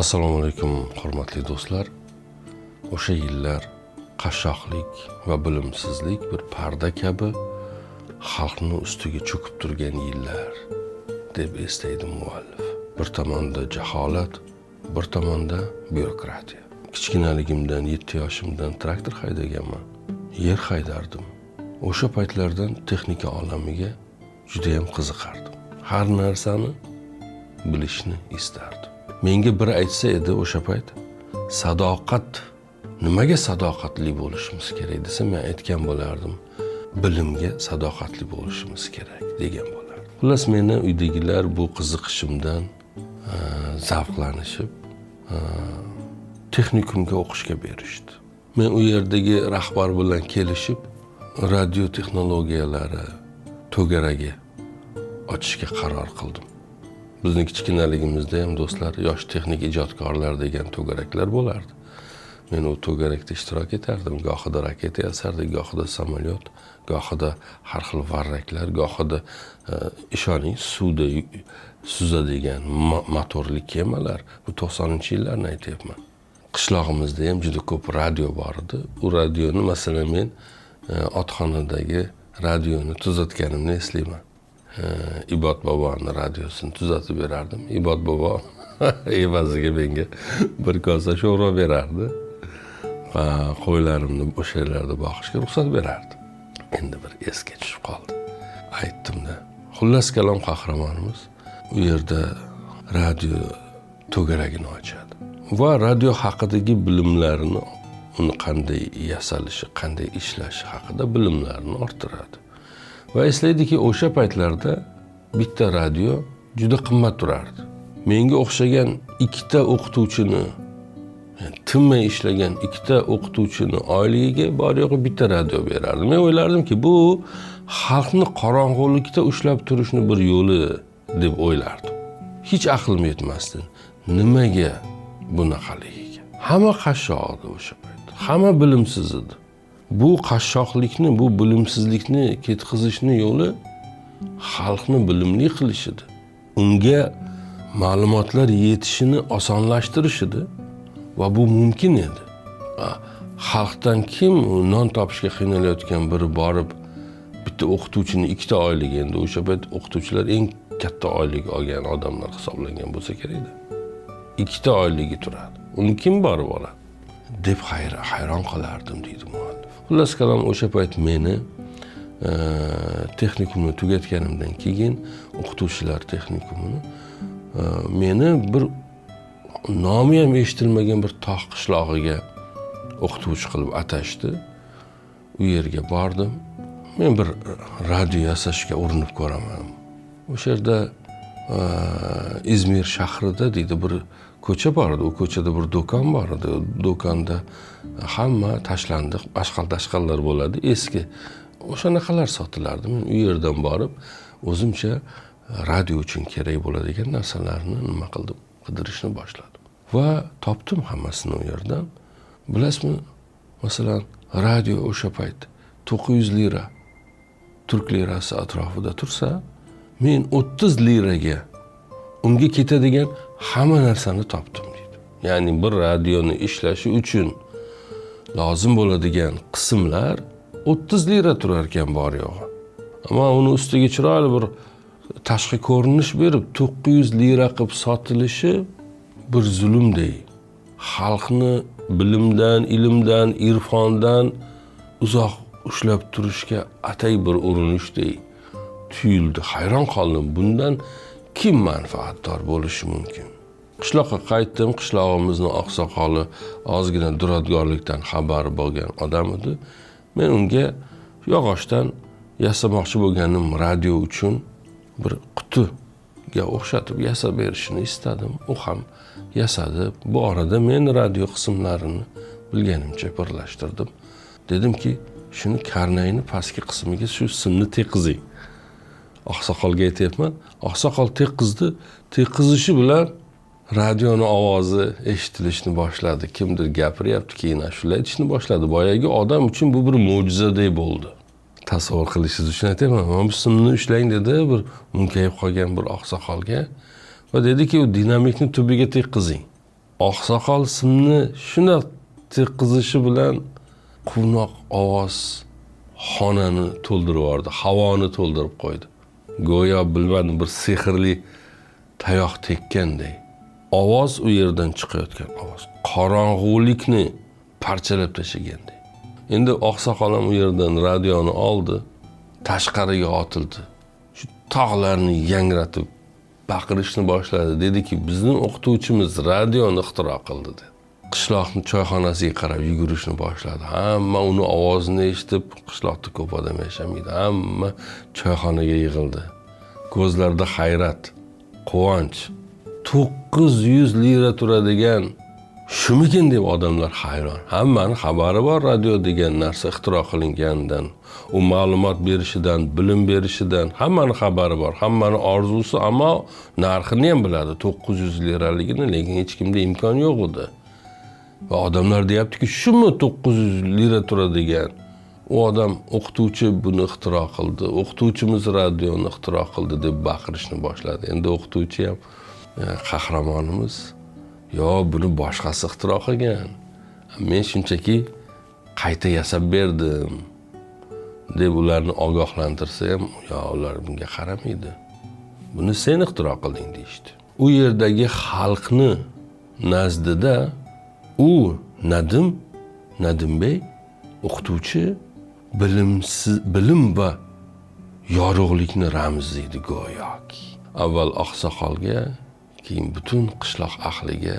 Assalomu alaykum, hurmatli do'stlar. O'sha yillar qashshoqlik va bilimsizlik bir parda kabi xalqni ustiga cho'kib turgan yillar, deb eslaydi muallif. Bir tomonda jaholat, bir tomonda byurokratiya. Kichkinaligimdan, 7 yoshimdan traktor haydaganman, yer haydardim. O'sha paytlardan texnika olamiga judayam qiziqardim, har narsani bilishni istardim. Menga bir aytsa edi o'sha payt, sadoqat, nimaga sadoqatli bo'lishimiz kerak desa, men aytgan bo'lardim, bilimga sadoqatli bo'lishimiz kerak, degan bo'lardim. Xullas, meni uydagilar bu qiziqishimdan zavqlanishib, texnikumga o'qishga berishdi. Men u yerdagi rahbar bilan kelishib, radio texnologiyalari to'garagi ochishga qaror qildim. Bizni kichkinaligimizda ham, do'stlar, yosh texnik ijodkorlar degan to'garaklar bo'lardi. Men u to'garakda ishtirok etardim. Gohida raketa yasardik, gohida samolyot, gohida har xil varraklar, gohida, ishoning, suvda suzadigan motorli kemalar. Bu 90-yillarni aytyapman. Qishlog'imizda ham juda ko'p radio bor edi. U radioni, masalan, men otxonadagi radioni tuzatganimni eslayman. Ibod boboni radiosini tuzatib berardim. Ibod bobo evaziga menga bir kosa sho'rva berardi va qo'ylarimni o'sha yerlarda boqishga ruxsat berardi. Endi bir esga tushib qoldi, aytdimda. Xullas kalom, qahramonimiz u yerda radio to'garagini ochadi va radio haqidagi bilimlarini, uni qanday yasalishi, qanday ishlashi haqida bilimlarini orttiradi va eslaydiki, o'sha paytlarda bitta radio juda qimmat turardi. Menga o'xshagan ikkita o'qituvchini, yani tinmay ishlagan ikkita o'qituvchini oyligiga bor yo'g'i bitta radio berardi. Men o'ylardimki, bu xalqni qorong'ulikda ushlab turishni bir yo'li, deb o'ylardim. Hech aqlim yetmasdi nimaga bunaqaligiga. Hamma qashshoq edi o'sha payt, hamma bilimsiz edi. Bu qashshoqlikni, bu bilimsizlikni ketkazishni yo'li xalqni bilimli qilish edi, unga ma'lumotlar yetishini osonlashtirish edi va bu mumkin edi. Xalqdan kim non topishga qiynalayotgan biri borib bitta o'qituvchini ikkita oyligi, endi o'sha payt o'qituvchilar eng katta oylik olgan odamlar hisoblangan bo'lsa kerakda, ikkita oyligi turadi, uni kim borib oladi, deb hayron qolardim, deydi muallif. Xullas kalom, o'sha payt meni texnikumni tugatganimdan keyin, o'qituvchilar texnikumini, meni bir nomi ham eshitilmagan bir tog' qishlog'iga o'qituvchi qilib atashdi. U yerga bordim. Men bir radio yasashga urinib ko'raman. O'sha yerda, Izmir shahrida, deydi, bir ko'cha bor edi. U ko'chada bir do'kon bor edi. Do'konda hamma tashlandiq ashqal tashqallar bo'ladi, eski, o'shanaqalar sotilardi. Men u yerdan borib, o'zimcha radio uchun kerak bo'ladigan narsalarni nima qildim, qidirishni boshladim va topdim hammasini u yerdan. Bilasizmi, masalan, radio o'sha payt 900 lira, turk lirasi atrofida tursa, men 30 liraga unga ketadigan hamma narsani topdim, deydi. Ya'ni bir radioni ishlashi uchun lozim bo'ladigan qismlar 30 lira turar ekan bor yo'g'i. Ammo uni ustiga chiroyli bir tashqi ko'rinish berib, 900 lira qilib sotilishi bir zulmday, xalqni bilimdan, ilmdan, irfondan uzoq ushlab turishga atay bir urinishdek tuyuldi. Hayron qoldim, bundan kim manfaatdor bo'lishi mumkin? Qishloqqa qaytdim. Qishlog'imizni oqsoqoli ozgina duradgorlikdan xabari bo'lgan odam edi. Men unga yog'ochdan yasamoqchi bo'lganim radio uchun bir qutiga o'xshatib yasab berishini istadim. U ham yasadi. Bu orada men radio qismlarini bilganimcha birlashtirdim. Dedimki, shuni karnayni pastki qismiga shu simni tekkizing. Oqsoqolga aytyapman. Oqsoqol tekkizdi. Tekkizishi bilan radioni ovozi eshitilishni boshladi. Kimdir gapiryapti, keyin ashula aytishni boshladi. Boyagi odam uchun bu bir mo'jizadek bo'ldi. Tasavvur qilishingiz uchun aytyapman. Mana bu simni ushlang, dedi bir munkayib qolgan bir oqsoqolga va dediki, u dinamikni tubiga tekkizing. Oqsoqol simni shundoq teqqizishi bilan quvnoq ovoz xonani to'ldirib yubordi, havoni to'ldirib qo'ydi. Go'yo bilmadim, bir sehrli tayoq tekkanday. Ovoz, u yerdan chiqayotgan ovoz qorong'ulikni parchalab tashlaganday. Endi oqsoqol ham u yerdan radioni oldi, tashqariga otildi. Shu tog'larni yangratib baqirishni boshladi. Dediki, bizni o'qituvchimiz radioni ixtiro qildi, dedi. Qishloqni choyxonasiga qarab yugurishni boshladi. Hamma uni ovozini eshitib, qishloqda ko'p odam yashamaydi, hamma choyxonaga yig'ildi. Ko'zlarida hayrat, quvonch. 900 lira turadigan shumikin deb odamlar hayron. Hammani xabari bor radio degan narsa ixtiro qilinganidan, u ma'lumot berishidan, bilim berishidan hammani xabari bor, hammani orzusi, ammo narxini ham biladi, 900 liraligini, lekin hech kimda imkon yo'q edi. Va odamlar deyaptiki, shumi 900 lira turadigan? U odam, o'qituvchi buni ixtiro qildi, o'qituvchimiz radioni ixtiro qildi, deb baqirishni boshladi. Endi o'qituvchi ham, qahramonimiz, yo buni boshqasi ixtiro qilgan, men shunchaki qayta yasab berdim, deb ularni ogohlantirsa ham, yo ular bunga qaramaydi. Buni sen ixtiro qilding, deyishdi. U yerdagi xalqni nazdida u Nadim, Nadimbey o'qituvchi bilimsiz, bilim va yorug'likni ramzi edi go'yoki. Avval oqsoqolga, keyin butun qishloq ahliga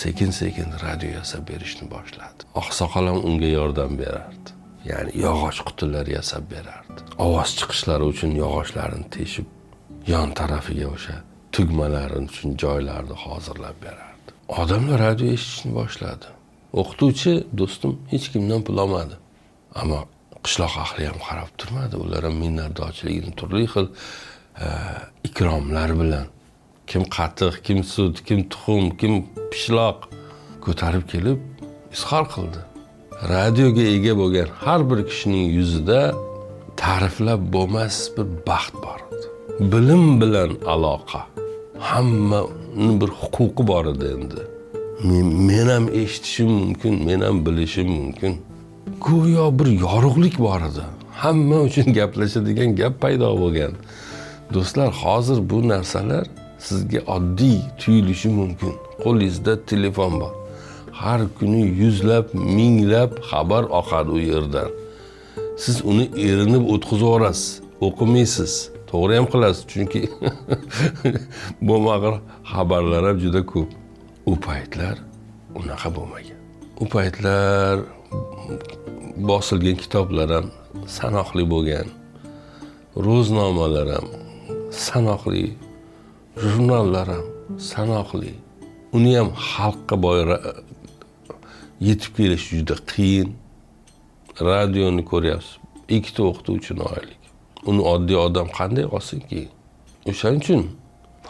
sekin sekin radio yasab berishni boshladi. Oqsoqol ham unga yordam berardi, ya'ni yog'och qutilar yasab berardi, ovoz chiqishlari uchun yog'ochlarini teshib, yon tarafiga o'sha tugmalari uchun joylarni hozirlab berardi. Odamlar radio eshitishni boshladi. O'qituvchi do'stim hech kimdan pul olmadi, ammo qishloq ahli ham qarab turmadi. Ular ham minnatdorchiligini turli xil ikromlar bilan, kim qatiq, kim sut, kim tuxum, kim pishloq ko'tarib kelib izhor qildi. Radioga ega bo'lgan har bir kishining yuzida ta'riflab bo'lmas bir baxt bor edi. Bilim bilan aloqa, hammani bir huquqi bor edi endi. Men ham eshitishim mumkin, men ham bilishim mumkin. Go'yo bir yorug'lik bor edi, hamma uchun gaplashadigan gap paydo bo'lgan. Do'stlar, hozir bu narsalar sizga oddiy tuyulishi mumkin. Qo'lingizda telefon bor, har kuni yuzlab, minglab xabar oqadi u yerdan. Siz uni erinib o'tkazib yuborasiz, o'qimaysiz. To'g'ri ham qilasiz, chunki bo'lmag'ir xabarlar ham juda ko'p. U paytlar unaqa bo'lmagan. U paytlar bosilgan kitoblar ham sanoqli bo'lgan, ro'znomalar ham sanoqli, jurnallar ham sanoqli. Uni ham xalqqa boy yetib kelish juda qiyin. Radioni ko'ryapsiz, ikkita o'qituvchini oyligi, uni oddiy odam qanday olsinki? O'shaning uchun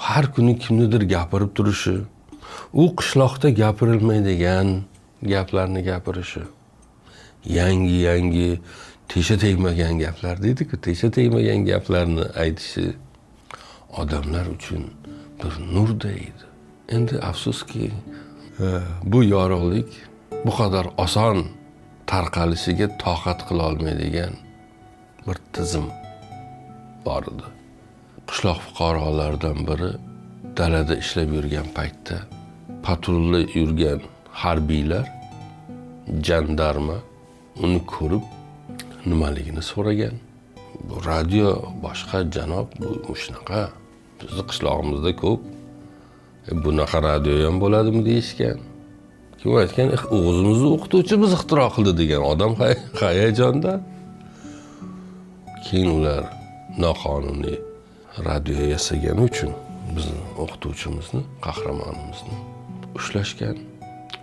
har kuni kimnidir gapirib turishi, u qishloqda gapirilmaydigan gaplarni gapirishi, yangi yangi tesha tegmagan gaplar deydiku, tesha tegmagan gaplarni aytishi odamlar uchun bir nurday edi. Endi afsuski, bu yorug'lik bu qadar oson tarqalishiga toqat qila olmaydigan bir tizim bor edi. Qishloq fuqarolaridan biri dalada ishlab yurgan paytda patrulda yurgan harbiylar, jandarma uni ko'rib, nimaligini so'ragan. Bu radio boshqa, janob, bu shunaqa bizni qishlog'imizda ko'p. Bunaqa radio ham bo'ladimi, deyishgan. Kim aytgan? O'zimizni o'qituvchimiz ixtiro qildi, degan odam hayajonda. Keyin ular noqonuniy radio yasagani uchun bizni o'qituvchimizni, qahramonimizni ushlashgan.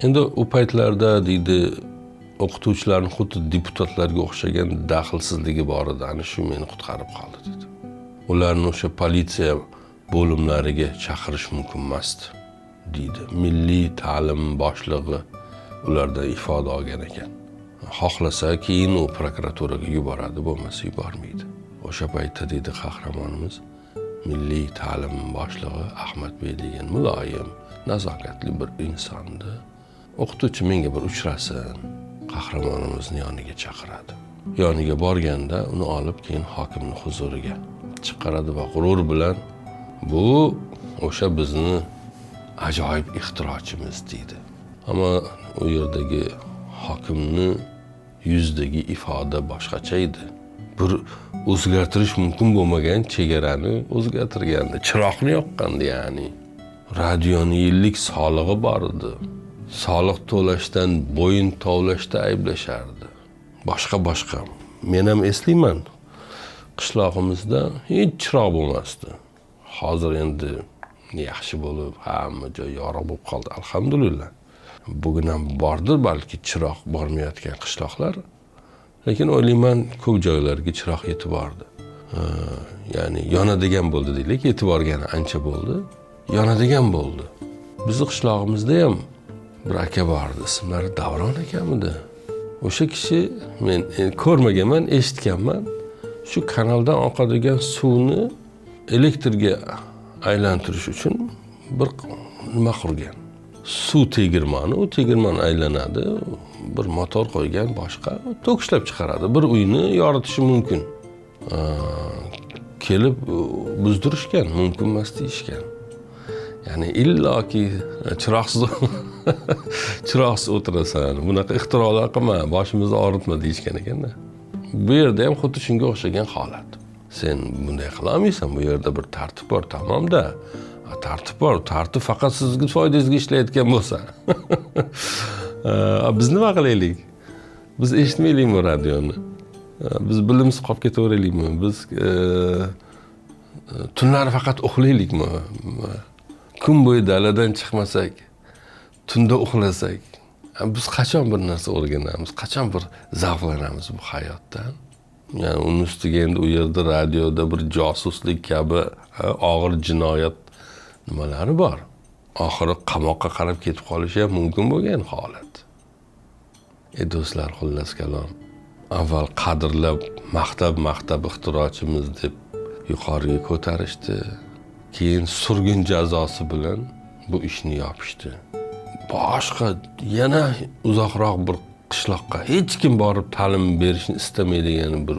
Endi u paytlarda, deydi, o'qituvchilarni xuddi deputatlarga o'xshagan daxlsizligi bor edi, ana shu meni qutqarib qoldi, dedi. Ularni o'sha politsiya bo'limlariga chaqirish mumkin emasdi, deydi. Milliy ta'lim boshlig'i ulardan ifoda olgan ekan. Xohlasa, keyin u prokuraturaga yuboradi, bo'lmasa yubormaydi. O'sha paytda, deydi qahramonimiz, milliy ta'lim boshlig'i Ahmadbey degan muloyim, Nazokatli bir insonni. O'qituvchi menga bir uchrasin, qahramonimizni yoniga chaqiradi. Yoniga borganda uni olib keyin hokimni huzuriga chiqaradi va g'urur bilan bu o'sha bizni ajoyib ixtirochimiz deydi. Ammo u yerdagi hokimni yuzidagi ifoda boshqacha edi. Bir o'zgartirish mumkin bo'lmagan chegarani o'zgartirgandi, chiroqni yoqqandi ya'ni. Radioni yillik solig'i bor edi. Soliq to'lashdan bo'yin tovlashda ayblashardi. Boshqa. Men ham eslayman. Qishlog'imizda hech chiroq bo'lmasdi. Hozir endi yaxshi bo'lib, hamma joy yorug' bo'lib qoldi, alhamdulillah. Bugun ham bordir balki chiroq bormayotgan qishloqlar. Lekin o'ylayman ko'p joylarga chiroq yetib bordi. Ya'ni yonadigan bo'ldi deylik, yetib borgani ancha bo'ldi. Yonadigan bo'ldi. Bizni qishlog'imizda ham bir aka bor edi, ismlari Davron akamidi. O'sha kishi men ko'rmaganman, eshitganman. Shu kanaldan oqadigan suvni elektrga aylantirish uchun bir nima qurgan. Suv tegirmoni, u tegirmon aylanadi, bir motor qo'ygan, boshqa tok ishlab chiqaradi. Bir uyni yoritishi mumkin. Kelib buzdirishgan, mumkin emas deyishgan. Ya'ni illoki chiroqsiz o'tirasan, bunaqa ixtirolar qilma, boshimizni og'ritma deyishgan ekanda. Bu yerda ham xuddi shunga o'xshagan holat. Sen bunday qilolmaysan, bu yerda bir tartib bor, tamomda. Tartib bor, tartib faqat sizga foydangizga ishlayotgan bo'lsa. Biz nima qilaylik? Biz eshitmaylikmi radioni? Biz bilimsiz qolib ketaveraylikmi? Biz tunlari faqat uxlaylikmi? Kun bo'yi daladan chiqmasak, tunda uxlasak, biz qachon bir narsa o'rganamiz? Qachon bir zavqlanamiz bu hayotdan? Ya'ni uni ustiga endi u yerda radioda bir josuslik kabi og'ir jinoyat nimalari bor. Oxiri qamoqqa qarab ketib qolishi ham mumkin bo'lgan holat. Do'stlar, xullas kalom, avval qadrlab, maqtab ixtirochimiz deb yuqoriga ko'tarishdi. Keyin surgun jazosi bilan bu ishni yopishdi. Boshqa yana uzoqroq bir qishloqqa, hech kim borib ta'lim berishni istamaydigan bir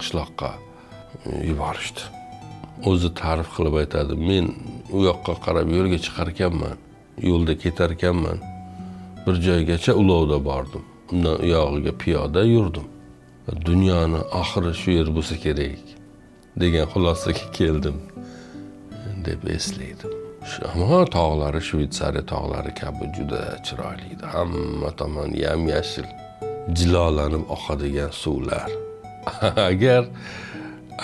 qishloqqa yuborishdi. O'zi ta'rif qilib aytadi, men u yoqqa qarab yo'lga chiqar ekanman, yo'lda ketar ekanman, bir joygacha ulovda bordim. Undan u yog'iga piyoda yurdim. Dunyoni oxiri shu yer bo'lsa kerak degan xulosaga keldim deb eslaydi. Ammo tog'lari Shvetsariya tog'lari kabi juda chiroyli edi. Hamma tomon yam-yashil, jilolanib oqadigan suvlar.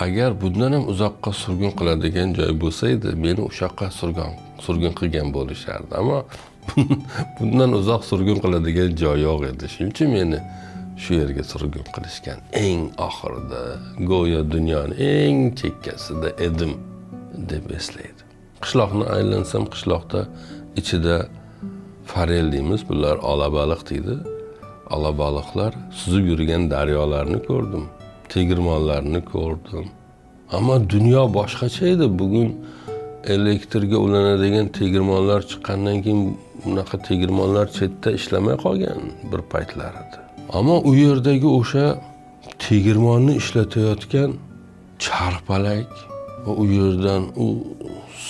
Agar bundan ham uzoqqa surgun qiladigan joy bo'lsa edi, meni o'sha yoqqa surgun qilgan bo'lishardi. Ammo bundan uzoq surgun qiladigan joy yo'q edi. Shuning uchun meni shu yerga surgun qilishgan. Eng oxirida, go'yo dunyoni eng chekkasida edim deb eslaydi. Qishloqni aylansam, qishloqda ichida forel deymiz, bular ola baliq deydi. Ola baliqlar suzib yurgan daryolarni ko'rdim, tegirmonlarni ko'rdim. Ammo dunyo boshqacha edi. Bugun elektrga ulanadigan tegirmonlar chiqqandan keyin bunaqa tegirmonlar chetda ishlamay qolgan bir paytlar edi. Ammo u yerdagi o'sha tegirmonni ishlatayotgan charxpalak va u yerdan u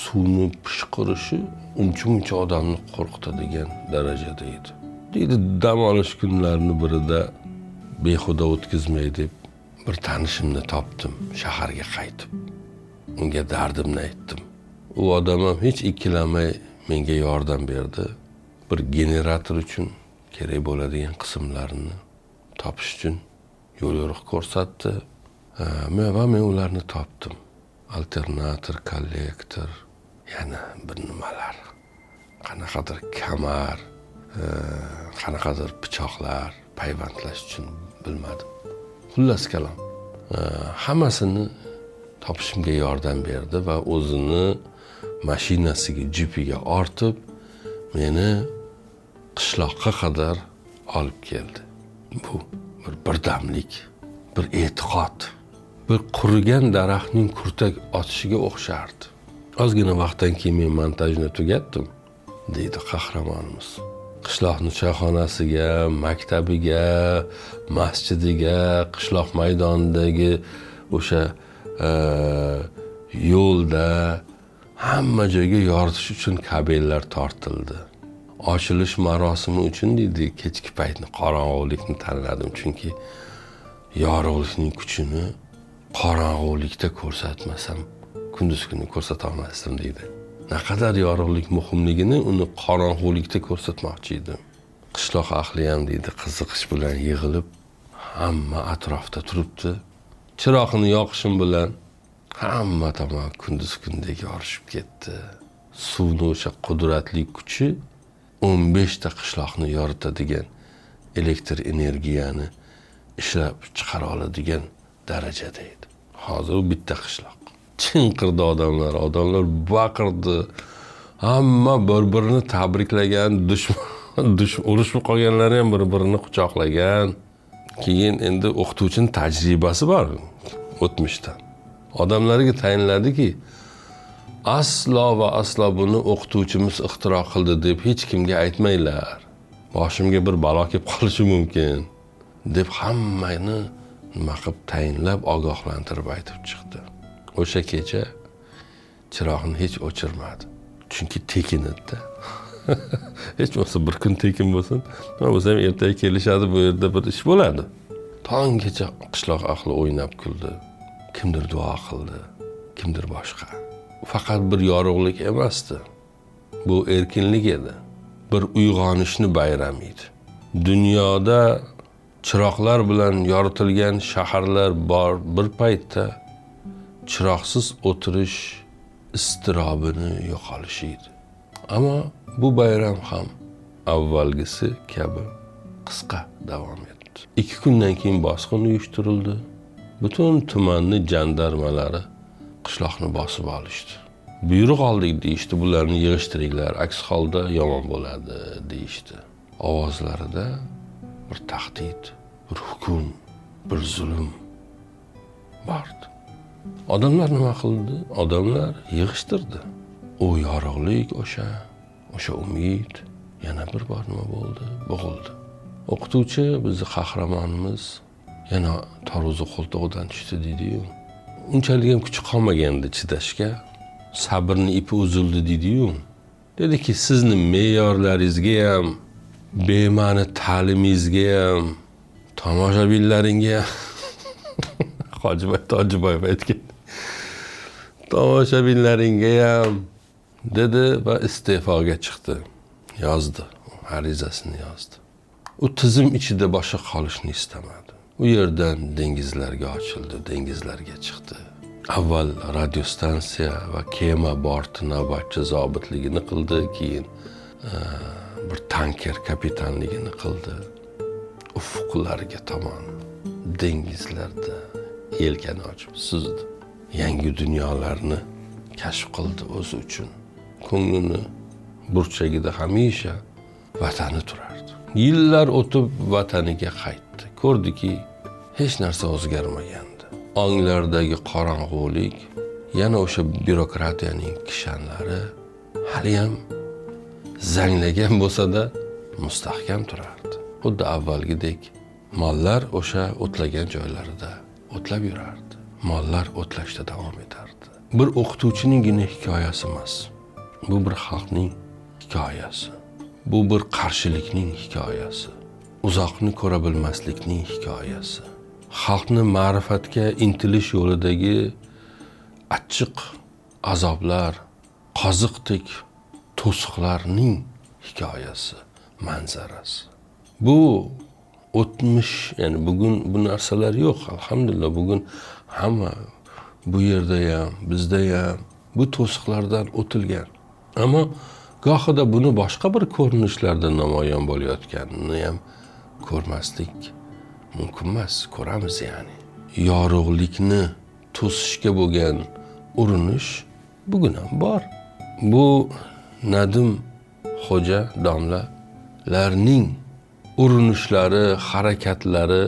suvni pishqirishi uncha-muncha odamni qo'rqitadigan darajada edi. Deydi, dam olish kunlarini birida behuda o'tkazmay deb bir tanishimni topdim shaharga qaytib. Unga dardimni aytdim. U odam ham hech ikkilanmay menga yordam berdi. Bir generator uchun kerak bo'ladigan qismlarni topish uchun yo'l yo'riq ko'rsatdi. Va men ularni topdim. Alternator, kollektor, yana bir nimalar. Qanaqadir kamar, qanaqadir pichoqlar payvandlash uchun bilmadim. Xullas kalom, hammasini topishimga yordam berdi va o'zini mashinasiga, jipiga ortib meni qishloqqa qadar olib keldi. Bu bir birdamlik, bir e'tiqod, bir qurigan daraxtning kurtak otishiga o'xshardi. Ozgina vaqtdan keyin men montajni tugatdim. deydi qahramonimiz. Qishloqni choyxonasiga, maktabiga, masjidiga, qishloq maydonidagi o'sha yo'lda hamma joyga yoritish uchun kabellar tortildi. Ochilish marosimi uchun, deydi, kechki paytni, qorong'ulikni tanladim, chunki yorug'likning kuchini qorong'ulikda ko'rsatmasam, kunduz kuni ko'rsata olmasdim, deydi. Naqadar yorug'lik muhimligini uni qorong'ulikda ko'rsatmoqchi edim. Qishloq ahli ham, deydi, qiziqish bilan yig'ilib, hamma atrofda turibdi. Chiroqni yoqishim bilan hamma tomon kunduz kundek yorishib ketdi. Suvni o'sha qudratli kuchi 15 ta qishloqni yoritadigan elektr energiyani ishlab chiqara oladigan darajada edi. Hozir u bitta qishloq. Chinqirdi odamlar, odamlar baqirdi. Hamma bir-birini tabriklagan, dushman urushib qolganlari ham bir-birini quchoqlagan. Keyin endi o'qituvchining tajribasi bor o'tmishdan. Odamlarga tayinladiki, aslo va aslo buni o'qituvchimiz ixtiro qildi deb hech kimga aytmanglar. Boshimga bir balo kelib qolishi mumkin deb hammani nima qilib tayinlab, ogohlantirib aytib chiqdi. O'sha kecha chiroqni hech o'chirmadi. Chunki tekin edi. Hech bo'lmasa bir kun tekin bo'lsin, nima bo'lsa ham ertaga kelishadi, bu yerda bir ish bo'ladi. Tonggacha qishloq ahli o'ynab kuldi. Kimdir duo qildi, kimdir boshqa. Faqat bir yorug'lik emasdi. Bu erkinlik edi. Bir uyg'onishni bayrami edi. Dunyoda chiroqlar bilan yoritilgan shaharlar bor bir paytda chiroqsiz o'tirish iztirobini yo'qolishi edi. Ammo bu bayram ham avvalgisi kabi qisqa davom etdi. 2 kundan keyin bosqin uyushtirildi. Butun tumanni jandarmalari qishloqni bosib olishdi. Buyruq oldik deyishdi, bularni yig'ishtiringlar, aks holda yomon bo'ladi deyishdi. Ovozlarida bir tahdid, bir hukm, bir zulm bordi. Odamlar nima qildi? Odamlar yig'ishtirdi. U yorug'lik, o'sha umid yana bir bor nima bo'ldi? Bo'g'ildi. O'qituvchi, bizni qahramonimiz yana tarvuzi qo'ltig'idan tushdi deydi-yu. Unchalik ham kuchi qolmagandi chidashga. Sabrni ipi uzildi deydi-yu. Dediki, sizni me'yorlaringizga ham, bema'ni ta'limingizga ham, tomoshabinlaringga ham, Hojiboy Tojiboyev aytgan, tomoshabinlaringga ham dedi va iste'foga chiqdi. Yozdi, arizasini yozdi. U tizim ichida boshqa qolishni istamadi. U yerdan dengizlarga ochildi, dengizlarga chiqdi. Avval radiostansiya va kema borti navbatchi zobitligini qildi, keyin bir tanker kapitanligini qildi. Ufqlarga tomon dengizlarda yelkani ochib suzdi. Yangi dunyolarni kashf qildi o'zi uchun. Ko'nglini burchagida hamisha vatani turardi. Yillar o'tib vataniga qaytdi. Ko'rdiki, hech narsa o'zgarmagandi. Onglardagi qorong'ulik, yana o'sha byurokratiyaning kishanlari haliyam zanglagan bo'lsa-da mustahkam turardi. Xuddi avvalgidek mollar o'sha o'tlagan joylarida o'tlab yurardi. Mollar o'tlashda davom etardi. Bir o'qituvchininggina hikoyasi emas. Bu bir xalqning hikoyasi. Bu bir qarshilikning hikoyasi. Uzoqni ko'ra bilmaslikning hikoyasi. Xalqni ma'rifatga intilish yo'lidagi achchiq azoblar, qoziqdek to'siqlarning hikoyasi, manzarasi. Bu o'tmish, ya'ni bugun bu narsalar yo'q, alhamdulillah, bugun hamma bu yerda ham, bizda ham bu to'siqlardan o'tilgan. Ammo gohida buni boshqa bir ko'rinishlarda namoyon bo'layotganini ham ko'rmaslik mumkin emas, ko'ramiz ya'ni. Yorug'likni to'sishga bo'lgan urinish bugun ham bor. Bu Nadim Xo'ja domlalarning urinishlari, harakatlari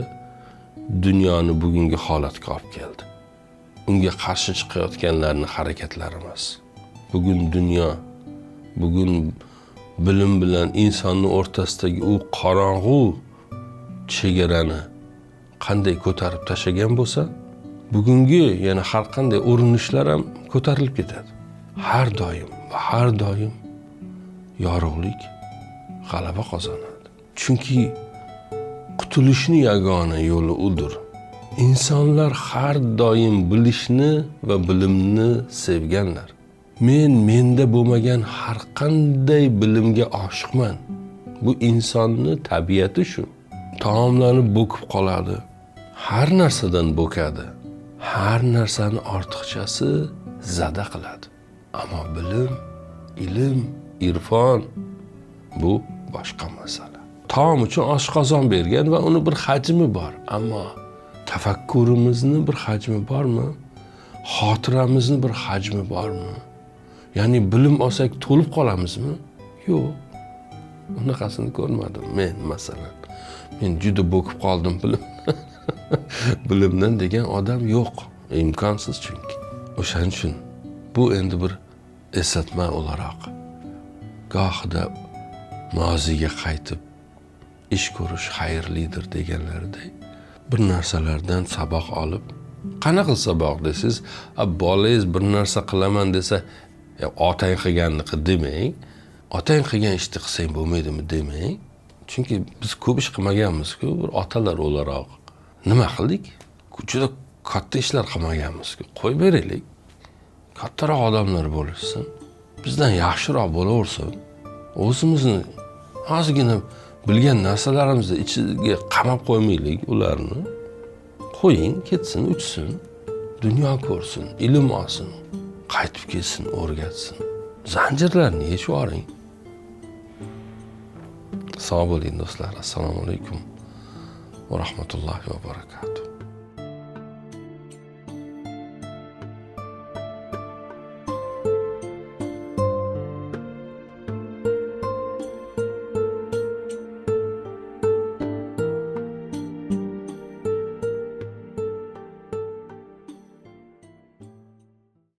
dunyoni bugungi holatga olib keldi. Unga qarshi chiqayotganlarning harakatlari emas. Bugun dunyo, bugun Bilim bilan insonni o'rtasidagi u qorong'u chegarani qanday ko'tarib tashlagan bo'lsa, bugungi yana har qanday urinishlar ham ko'tarilib ketadi. Har doim va har doim yorug'lik g'alaba qozonadi. Chunki qutulishni yagona yo'li udir. Insonlar har doim bilishni va bilimni sevganlar. Men menda bo'lmagan har qanday bilimga oshiqman. Bu insonni tabiati shu. Taomlarni bo'kib qoladi. Har narsadan bo'kadi. Har narsani ortiqchasi zada qiladi. Ammo bilim, ilm, irfon bu boshqa masala. Taom uchun oshqozon bergan va uni bir hajmi bor, ammo tafakkurimizni bir hajmi bormi? Xotiramizni bir hajmi bormi? Ya'ni bilim olsak to'lib qolamizmi? Yo'q. Unaqasini ko'rmadim men masalan. Men juda bo'kib qoldim bilim. Bilimdan degan odam yo'q. Imkonsiz chunki. O'shaning uchun bu endi bir eslatma o'laroq. Gohida moziyga qaytib ish ko'rish xayrlidir deganlaridek, bir narsalardan saboq olib, qanaqa saboq desangiz, bolangiz bir narsa qilaman desa, otang qilganini qil demang, otang qilgan ishni qilsang bo'lmaydimi demang. Chunki biz ko'p ish qilmaganmiz-ku, bir otalar o'laroq. Nima qildik? Juda katta ishlar qilmaganmiz-ku. Qo'yib beraylik. Kattaroq odamlar bo'lishsin. Bizdan yaxshiroq bo'laversin. O'zimizni ozgina bilgan narsalarimizni ichiga qamab qo'ymaylik ularni. Qo'ying, ketsin, uchsin. Dunyo ko'rsin, ilm olsin, qaytib kelsin, o'rgatsin. Zanjirlarni yechib yuboring. Sog' bo'ling do'stlar. Assalomu alaykum va rahmatullohi va barakatuh.